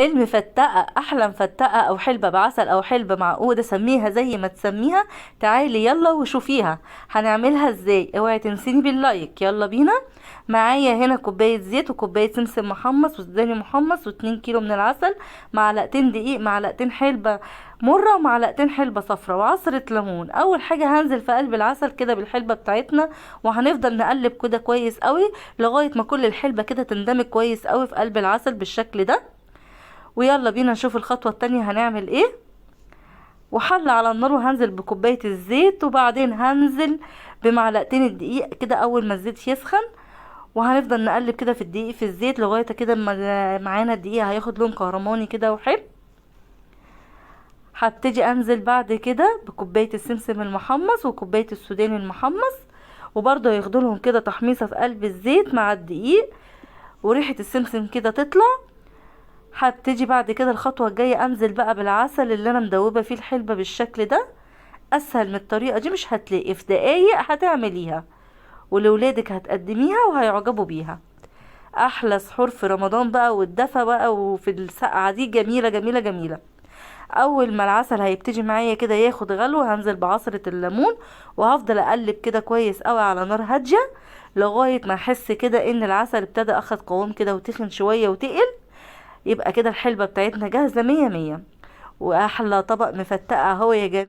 المفتقة احلى مفتقة او حلبة بعسل او حلبة معقودة، سميها زي ما تسميها. تعالي يلا وشوفيها هنعملها ازاي. اوعي تنسيني بال like. يلا بينا. معايا هنا كوباية زيت وكوباية سمسم محمص وسوداني محمص واتنين كيلو من العسل، معلقتين دقيق، معلقتين حلبة مرة ومعلقتين حلبة صفرا وعصرة ليمون. اول حاجة هنزل في قلب العسل كده بالحلبة بتاعتنا، وهنفضل نقلب كده كويس قوي لغاية ما كل الحلبة كده تندمج كويس قوي في قلب العسل بالشكل ده. ويلا بينا نشوف الخطوة التانية هنعمل ايه. وحل على النار وهنزل بكوباية الزيت، وبعدين هنزل بمعلقتين الدقيق كده اول ما الزيت يسخن، وهنفضل نقلب كده في الدقيق في الزيت لغاية كده ما معانا الدقيق هياخد لون كهرماني كده وحلو. هبتدي انزل بعد كده بكوباية السمسم المحمص وكوباية السوداني المحمص، وبرضه هياخدوا لهم كده تحميصة في قلب الزيت مع الدقيق وريحة السمسم كده تطلع. هبتدي بعد كده الخطوة الجاية انزل بقى بالعسل اللي انا مدوبة فيه الحلبة بالشكل ده. اسهل من الطريقة دي مش هتلاقي، في دقايق هتعمليها ولولادك هتقدميها وهيعجبوا بيها. احلى سحور في رمضان بقى والدفا بقى وفي السقعة دي، جميلة جميلة جميلة. اول ما العسل هيبتدي معايا كده ياخد غلوة هنزل بعصرة الليمون، وهفضل اقلب كده كويس قوي على نار هادية لغاية ما احس كده ان العسل ابتدى اخد قوام كده وتخن شوية وتقل. يبقى كده الحلبة بتاعتنا جاهزة مية مية. واحلى طبق مفتقة اهو يا جماعة.